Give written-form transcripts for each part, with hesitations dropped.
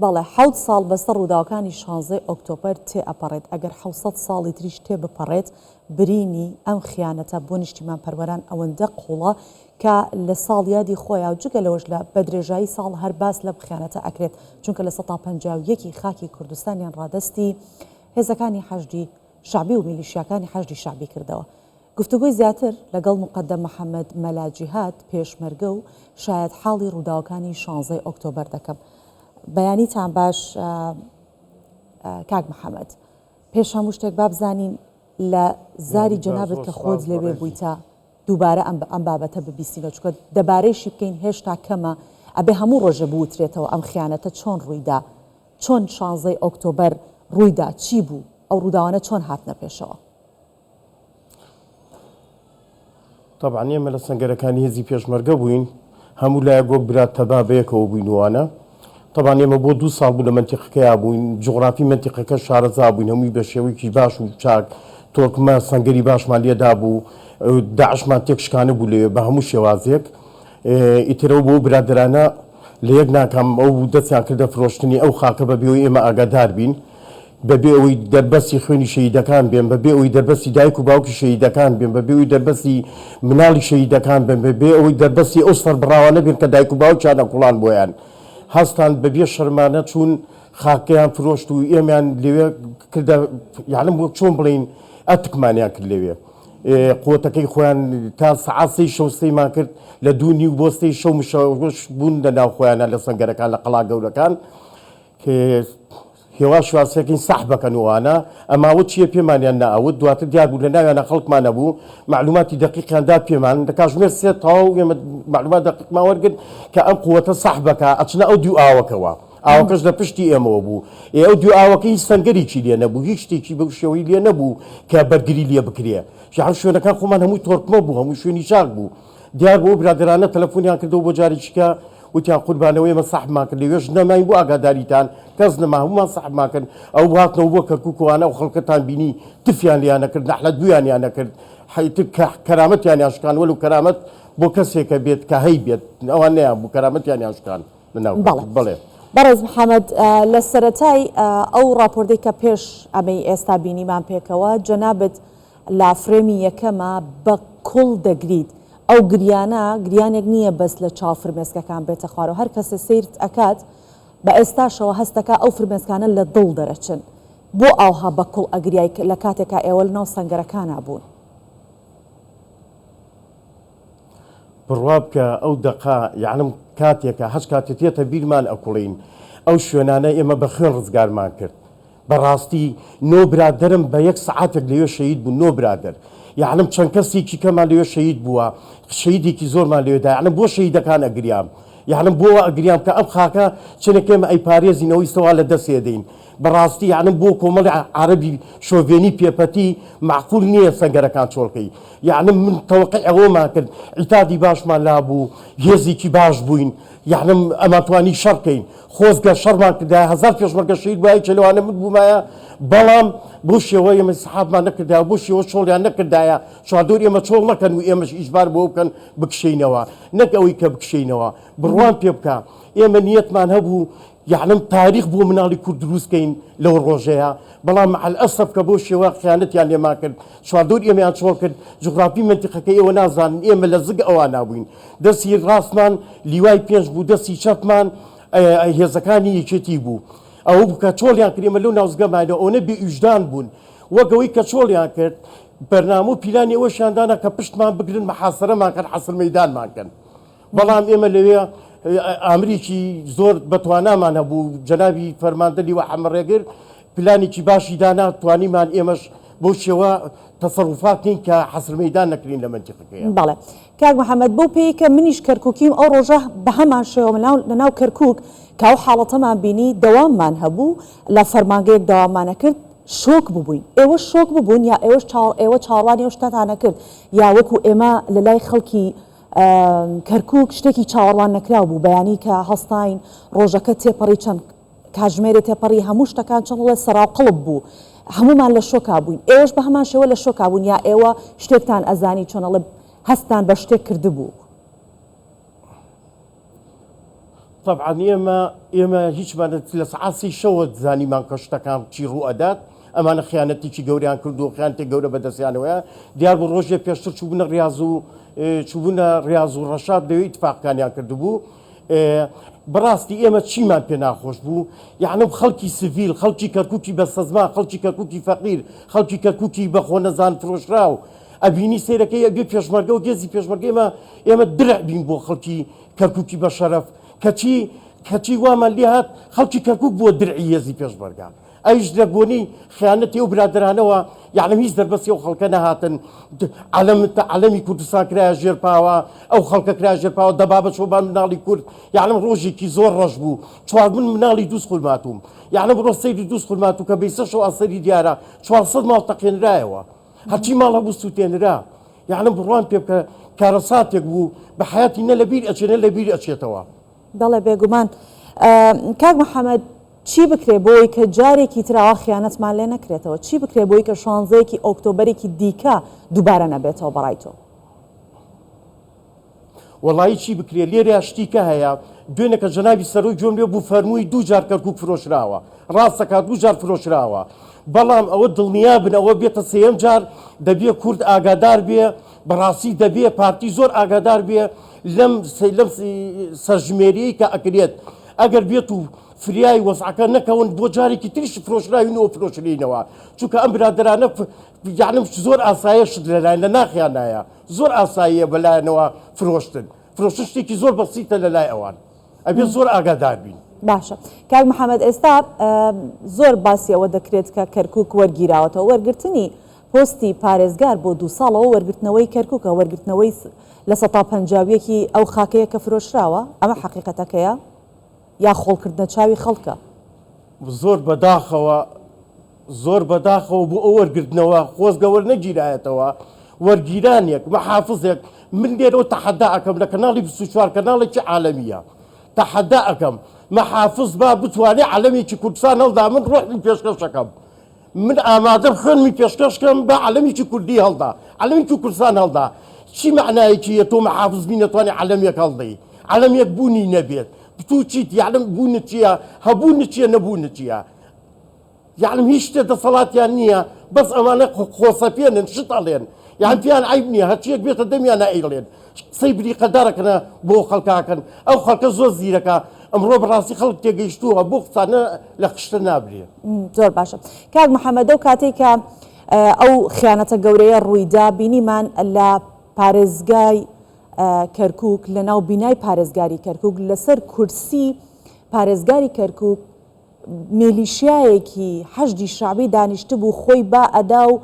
بەڵێ حەوت ساڵ بەسەر ڕووداوەکانی شانزەی ئۆکتۆبەر تێ ئەپەڕێت، ئەگەر 700 ساڵی تریش تێ بپەڕێت برینی ئەم خیانەتە بۆ نیشتیمانپەروەران ئەوەندە قوڵە کە لە ساڵیادی خۆیا و جگە لەوەش لە بەدرێژایی ساڵ هەر باس لەم خیانەتە ئەکرێت چونکە 51% ی خاکی کوردستانیان ڕادەستی هێزەکانی حەشدی شەعبی و میلیشیاکانی حەشدی شەعبی کردەوە. گفتوگۆی زیاتر لەگەڵ موقەدەم محەمەد مەلا جیهاد، پێشمەرگە و شایەتحاڵی ڕووداوەکانی شانزەی ئۆکتۆبەر دەکەم. بەیانیتان باش کاک محەمەد. پێش هەموو شتێک با بزانین لە زاری جەنابت کە خۆت لەوێ بوویتە دووبارە ئەم ئەم بابەتە ببیستینەوە چونکە دەبارەیشی بکەین هێشتا کەمە ئەبێ هەموو ڕۆژێ بوترێتەوە ئەم خیانەتە چۆن ڕوویدا چۆن شانزەی ئۆکتۆبەر ڕوویدا چی بوو ئەو ڕووداوانە چۆن هاتنە پێشەوە؟ تەبعەن ئێمە لە سەنگەرەکانی هێزی پێشمەرگە بووین، هەموو لایەک وەک برا تەبا بەیەکەوە بووین وانە. تەبعەن ئێمە بۆ دوو ساڵ بوو لە مەنتیقەکەیا بووین، جوغرافی مەنتیقەکە شارەزا بووین هەمووی بە شێوەیەکی باش و چاک، تۆکمە سەنگەری باشمان لێ دابوو، داعشمان تێک شکانبوو لەوێ بە هەموو شێوازێک. ئیتر ئەو بۆ برادەرانە لە یەک ناکام ئەو دەستیان کردە فرۆشتنی ئەو خاکە بە بێ ئەوەی ئێمە ئاگادار بین. بەبێ ئەوەی دەربەستی خوێنی شەهیدەکان بێن، بەبێ ئەوەی دەربەستی دایک و باوکی شەهیدەکان بێن، بەبێ ئەوەی دەربەستی مناڵی شەهیدەکان بن، بەبێ ئەوەی دەربەستی ئەو سەربڕاوانە بێن کە دایک و باوکیان ئەکوڵان بۆیان، هەستان بەبێ شەرمانە چوون خاکەکەیان فرۆشت و ئێمەیان لەوێ کردە یانم وەک چۆن بڵێین ئەتکمانیان کرد لەوێ. قوتەکەی خۆیان تا سەعات سێی شەو سەیمان کرد لە دوو نیو بۆ سێی شەو مشەوەش بوون لە ناو خۆیانە لە سەنگەرەکان لە قەڵا گەورەکان. هێواش واسەکەین سەحبەکەن و ئەوانە ئەماوە چیە پێمانیان نەئەوت دواتر دیار بوو لە ناویانە خەڵکمان هەبوو مەعلوماتی دەقیقیان دا پێمان لە کاژمێر سێ تەواو ئێمە مەعلومات دەقیقمان وەرگرت کە ئەم قوەتە سەحبەکە ئەچنە ئەو دیو ئاوەکەوە ئاوەکەش لە پشتی ئێمەوە بوو ئێ ئەو دیو ئاوەکە هیچ سەنگەرێکی لێ نەبوو هیچ شتێکی بەو شێوەی لێ نەبوو کە بەرگری لێ بکرێ شەحم شوێنەکان خۆمان هەمووی تۆرکمە بوو هەموو شوێنی چاک بوو دیار بوو ئەو برادەرانە تەلەفۆنیان کردەوە بۆ جارێکی کە وتیان قوربانەوە ئێمە سەحبمان کرد لەوێش نەماین بۆ ئاگاداریتان کەس نەما هەموومان سەحبمان کرد ئەو هاتنەوە بۆ کەرکوک و ئەوانە ئەو خەڵکەتان بینی تفیان لێیان نەکرد نەحلەت بوویانیان نەکرد ئیتر کەرامەتیانیان شکان وەلو کەرامەت بۆ کەسێکە بێت کە هەیبێت ئەوان نەیان بوو کەرامەتیانیان شکان لەناو بەڵێ کەرکوک بەڵێ. بەڕێز محەمەد لە سەرەتای ئەو ڕاپۆرتەی کە پێش ئەمەی ئێستا بینیمان پێکەوە جەنابت لە فرێمی یەکەما بە کوڵ دەگریت ئەو گریانە گریانێک نییە بەس لە چاو فرمێسکەکان بێتە خوارەوە هەر کەسێ سەیرت ئەکات بە ئێستاشەوە هەستەکا ئەو فرمێسکانە لە دڵ دەرەچن بۆ ئاوها بە کوڵ ئەگریای لە کاتێکا ئێوە لە ناو سەنگەرەکانا بوون؟ بڕوا بکە ئەو دەقە یەعنم کاتێکە هەچ کاتێ تێتە بیرمان ئەکوڵین ئەو شوێنانە ئێمە بە خوێن ڕزگارمان کرد بەڕاستی نۆ برادەرم بە یەک سەعاتێک لەوێ شەهید بوون نۆ برادەر یەعنم چەند کەسێکی کەمان لەوێ شەهید بووە شەهیدێکی زۆرمان لەوێ دا یەعنم بۆ شەهیدەکان ئەگریام یەعنم بۆ وا ئەگریام کە ئەم خاکە چەنێک ئێمە ئەیپارێزین ئەوەی سەوا لە دەست ئێدەین بەڕاستی یەعنم بۆ کۆمەڵی عەرەبی شۆڤێنی پێپەتی مەعقول نییە سەنگەرەکان چۆڵکەی یەعنم من تەوەقع ئەوەمان کرد عیتادی باشمان لابوو هێزێکی باش بووین یەعنم ئەمانتوانی شەڕ کەین خۆزگە شەڕمان کردایە هەزار پێشمەرگە شەهید بوایە یەکێ لەوانە من بوومایە بەڵام بەو شێوە ئێمە ئینسحابمان نەکردایە بەو شێوە چۆڵیان نەکردایە چواردەور ئێمە چۆڵ نەکەن و ئێمەش ئیجبار بەوە بکەن بکشێینەوە نەک ئەوەی کە بکشێینەوە بڕوام پێ بکە ئێمە نیەتمان هەبوو یەعنم تاریخ بۆ مناڵی کورد دروست کەین لەو ڕۆژەیە بەڵام مع الاسف کە بەو شێوە خیانەتیان لێمان کرد چواردەور ئێمەیان چۆڵ کرد جوغرافی مەنتیقەکەی ئێوە نازانن ئێمە لە زگ ئەوانا بووین دەستی ڕاستمان لیوای پێنج بوو دەستی چەپمان هێزەکانی یەکێتی بوو ئەوە بوو کە چۆڵیان کرد ئێمە لەو ناوزگە ماینەوە ئەوەنە بێ ویژدان بوون وەک ئەوەی کە چۆڵیان کرد بەرنامە و پیلانی ئەوەشیان دانا کە پشتمان بگرن محاسرەمان کەن حەسر مەیدانمان کەن بەڵام ئێمە لەوێ ئامرێکی زۆر بەتوانامان هەبوو جەنابی فەرماندە لیوا حەمە ڕێگر پلانێکی باشی دانا توانیمان ئێمەش بەو شێوە تەسەروفات کەین کە حەسر مەیدان نەکرین لە مەنتیقەکەیە. بەڵێ کاک محەمەد بەو پێیەی کە منیش کەرکوکیم ئەو ڕۆژە بەهەمان شێوە لە ناو کەرکوک کە ئەو حاڵەتەمان بینی دەواممان هەبوو لە فەرمانگەیەک دەواممان ئەکرد شۆک ببووین ئێوەش شۆک ببوون یا ئێوەش ئێوە چاوەڕوانی ئەو شتەتان ئەکرد یا وەکو ئێمە لە لای خەڵکی کەرکوک شتێکی چاوەڕوان نەکراو بوو بەیانی کە هەستاین ڕۆژەکە تێپەڕی چەند کاژمێرێ تێپەڕی هەموو شتەکان چۆن ئەڵێ سەراوقەڵب بوو هەموومان لە شۆکا بووین ئێوەش بە هەمان شێوە لە شۆکا بوون یا ئێوە شتێکتان ئەزانی چۆن ئەڵێ هەستتان بە شتێک کردبوو؟ تەبعەن ئێمە ئێمە هیچمان لە سەعات سێی شەوە زانیمان کە شتەکان چی ڕوو ئەدات ئەمانە خیانەتێکی گەوریان کردو خیانەتێک گەورە بەدەستیانەوەیە دیار بوو ڕۆژێ پێشتر چووبوونە ڕیاز و چووبوونە ڕیاز و ڕەشاد لەوێ ئیتفاقەکانیان کردبوو بەڕاستی ئێمە چیمان پێ ناخۆش بوو یەعنی خەڵکی سڤیل خەڵکی کەرکوکی بەستەزمان خەڵکی کەرکوکی فەقیر خەڵکی کەرکوکی بە خۆنەزان فرۆشراو ئەبینی سەیرەکەی ئەبێ پێشمەرگە و گێزی پێشمەرگە ئێمە ئێمە درع بین بۆ خەڵکی کەرکوکی بە شەرەف کەچی کەچی وامان لێ هات خەڵکی کەرکوک بووە درعی هێزی پێشمەرگە ئەویش لە بۆنەی خیانەتی ئەو برادەرانەوە یەعنی هیچ دەربەستی ئەو خەڵکە نەهاتن عەلەم عەلەمی کوردستان کرایە ژێر پاوە ئەو خەڵکە کرایە ژێر پاوە دەبابە چۆبان مناڵی کورد یەعنی ڕۆژێکی زۆر ڕەش بوو چوار من مناڵی دووز خورماتووم یەعنی بڕۆ سەیری دووز خورماتوو کە بەیسەشەوە ئەسەری دیارە 400 ماڵ تەقێنرایەوە هەرچی ماڵ هەبوو سووتێنرا یەعنی بڕوام پێ بکە کارەساتێک بوو بە حەیاتی نە لەبیر ئەچێ نە لەبیر ئەچێتەوە. بەڵێ بێگومان. کاک محەمەد چی بکرێ بۆی کە جارێکی تر ئاوا خیانەتمان لێ نەکرێتەوە؟ چی بکرێ بۆی کە شانزەیەکی ئۆکتۆبەرێکی دیکە دووبارە نەبێتەوە بەڕای تۆ؟ وەڵایی چی بکرێ لێرەیا شتی کە هەیە دوێنێ کە جەنابی سەرۆک گوێم لێ بوو فەرمووی دوو جار کەرکوک فرۆشراوە ڕاست دەکات دوو جار فرۆشراوە بەڵام ئەوە دڵنیا بن ئەوە بێتە سێیەم جار دەبێ کورد ئاگادار بێ بەڕاستی دەبێ پارتی زۆر ئاگادار بێ لەم لەم سەرژمێریەی کە ئەکرێت ئەگەر بێت و فریای وەزعەکە نەکەون بۆ جارێکی تریش فرۆشراوین و فرۆشرینەوە چونکە ئەم برادەرانە یعنی زۆر ئاسایە شت لەلایەن لە ناخیانایە زۆر ئاساییە بەلایانەوە فرۆشتن فرۆشتن شتێکی زۆر بەسیتە لەلای ئەوان ئەبێت زۆر ئاگادار بین. باشە کاک محەمەد ئێستا زۆر باسی ئەوە دەکرێت کە کەرکوک وەرگیراوەتەوە وەرگرتنی پۆستی پارێزگار بۆ دوو ساڵەوە وەرگرتنەوەی کەرکوکە وەرگرتنەوەی 51% ی ئەو خاکەیە کە فرۆشراوە ئەمە حەقیقەتەکەیە یا خۆڵکردنە چاوی خەڵکە؟ زۆر بەداخەوە زۆر بەداخەوە بۆ ئەو وەرگرتنەوە خۆزگە وەرنەگیرایەتەوە وەرگیرانێک محافزێک من لێرەوە تەحەدا ئەکەم لە کەناڵی 24 کەناڵێکی عالەمیە تەحەدا ئەکەم محافز با بتوانێ عەلەمێکی کوردستان هەڵدا من ڕۆحی پێشکەشەکەم من ئامادەم خوێنمی پێشکەش کەم با عەلەمێکی کوردی هەڵدا عەلەمێکی کوردستان هەڵدا چی مەعنایەکی یە تۆ محافز بی نەتوانی عەلەمێک هەڵدەی عەلەمێک بوونی نەبێت تو چیت یەعنی بوونت چییە هەبوونت چییە نەبوونت چییە یەعنی هیچ شتێ دەسەڵاتیان نییە بەس ئەمانە خۆسەپێنن شت ئەڵێن یان پێیان عیب نییە هەرچیەک بێتە دەمیان ئەیڵێن قسەی بریقەدارەکەنە بۆ خەڵکاکەن ئەو خەڵکە زۆر زیرەکە ئەمڕۆ بەڕاستی خەڵک تێگەیشتووە بۆ قسانە لە خشتە نابرێ. زۆر باشە کاک محەمەد ئەو کاتەی کە ئەو خیانەتە گەورەیە ڕوویدا بینیمان لە پارێزگای کەرکوک لە ناو بینای پارێزگاری کەرکوک لەسەر کورسی پارێزگاری کەرکوک میلیشیایەکی حەشدی شەعبی دانیشتبوو خۆی با ئەدا و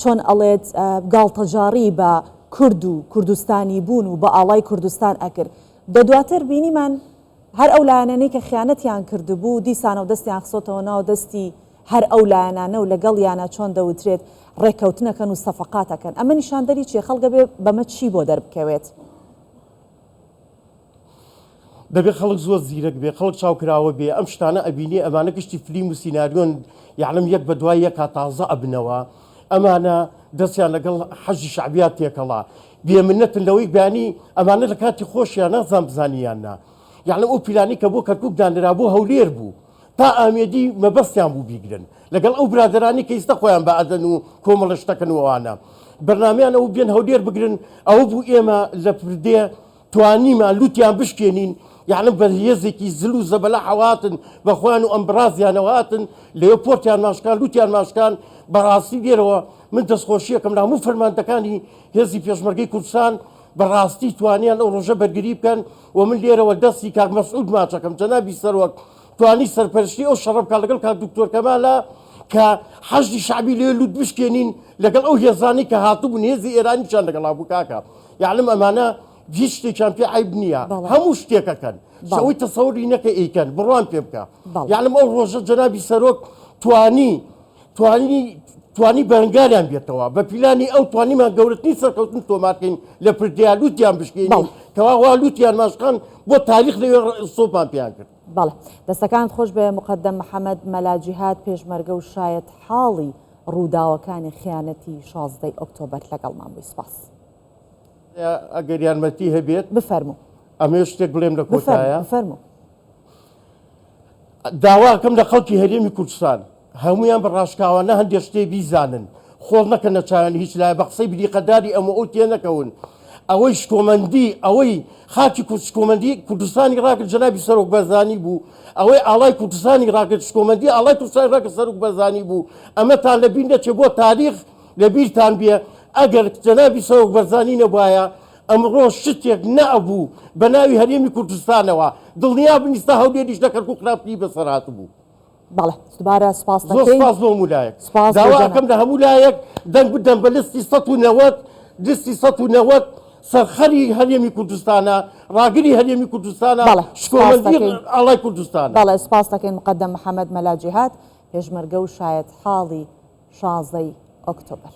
چۆن ئەڵێت گاڵتەجاڕی بە کورد و کوردستانی بوون و بە ئاڵای کوردستان ئەکرد دە دواتر بینیمان هەر ئەو لایەنانەی کە خیانەتیان کردبوو دیسانەوە دەستیان خسۆتەوە ناو دەستی هەر ئەو لایەنانە و لەگەڵیانە چۆن دەوترێت ڕێکەوتنەکەن و سەفەقات ئەکەن ئەمە نیشاندەری چیە خەڵک ئەبێ بەمە چی بۆ دەربکەوێت؟ دەبێ خەڵک زۆر زیرەک بێ خەڵک چاوکراوە بێ ئەم شتانە ئەبینێ ئەمانە گشتی فلیم و سیناریۆن یەعنم یەک بە دوای یەکا تازە ئەبنەوە ئەمانە دەستیان لەگەڵ حەشدی شەعبیا تێکەڵا بێمنەتن لەوەی بەیانی ئەمانە لە کاتی خۆشیان نازان بزانی یان نا یەعنی ئەو پیلانی کە بۆ کەرکوک دانرا بۆ هەولێر بوو تا ئامێدی مەبەستیان بوو بیگرن لەگەڵ ئەو برادەرانی کە ئیستا خۆیان بە ئەدەن و کۆمەڵە شتەکەن و ئەوانە بەرنامیان ئەو بێن هەولێر بگرن ئەوە بوو ئێمە لە پردێ توانیمان لوتیان بشکێنین یەعنی بە هێزێکی زل و زەبەلاحەوە هاتن بە خۆیان و ئەمبرازیانەوە هاتن لەوێ پۆرتیان ماشکان لوتیان ماشکان بەڕاستی لێرەوە من دەستخۆشیەکەم لە هەموو فەرماندەکانی هێزی پێشمەرگەی کوردستان بەڕاستی توانیان ئەو ڕۆژە بەرگری بکەن و من لێرەوە دەستی کاک مەسعود ماچەکەم جەنابی سەرۆک توانی سەرپەرشتی ئەو شەڕە بکات لەگەڵ کاک دکتۆر کەمالە کە حەشدی شەعبی لێ لوت بشکێنین لەگەڵ ئەو هێزانەی کە هاتبوون هێزی ئێرانیشیان لەگەڵا بوو کاکە یەعنم ئەمانە هیچ شتێکیان پێ عەیب نییە هەموو شتێکەکەن ئەوەی تەسەوری نەکە ئەیکەن بڕوان پێ بکە یەعنم ئەو ڕۆژە جەنابی سەرۆک توانی توانی توانی بەرەنگاریان بێتەوە بە پیلانی ئەو توانیمان گەورەترین سەرکەوتن تۆمارکەین لە پردیا لوتیان بشکێنین کەوا وا لوتیان ماشکان بۆ تاریخ لەوێ سۆپمان پێیان کرد. بەڵێ دەستەکانت خۆش بێ مقدم محمد مەلا جیهاد پێشمەرگە و شایەت حاڵی ڕووداوەکانی خیانەتی شازدەی ئۆکتۆبەر لەگەڵمان بووی سپاس. ئەگەر یارمەتی هەبێت بفەرموو. ئەمەوێت شتێک بڵێم لە کۆتایە. بفەرموو. داواکەم لە خەڵکی هەرێمی کوردستان هەموویان بە ڕاشکاوانە هەندێ شتێ بیزانن خۆڵ نەکەنە چاویان هیچ لایە بە قسەی بریقەداری ئەم و ئەو تێنەکەون ئەوەی شکۆمەندی ئەوەی خاکی کورد شکۆمەندی کوردستانی ڕاکرد جەنابی سەرۆک بەرزانی بوو ئەوەی ئاڵای کوردستانی ڕاکرد شکۆمەندی ئاڵای کوردستانی ڕاکرد سەرۆک بەرزانی بوو ئەمەتان لە بیر نەچێ بۆ تاریخ لە بیرتان بێ ئەگەر جەنابی سەرۆک بەرزانی نەبوایە ئەمڕۆ شتێک نەئەبوو بە ناوی هەرێمی کوردستانەوە، دڵنیابن ئیستا هەولێریش لە کەرکوک خراپتری بەسەر هاتبوو. بەڵێ دوبارە سوپاس زۆر دەکەین. سوپاس بۆ هەموو لایەک. سوپاس بۆ داوا جەناب. ئەکەم لە هەموو لایەک دەنگ بدەن بە لستی 190، لستی 190 سەرخەری هەرێمی کوردستانە، ڕاگری هەرێمی کوردستانە، بەڵێ سوپاس شکۆمەندی دەکەین. ئاڵای کوردستانە. بەڵێ سوپاس دەکەین مقەدەم محەمەد مەلا جیهاد، پێشمەرگە و شایەتحاڵی شانزەی ئۆکتۆبەر.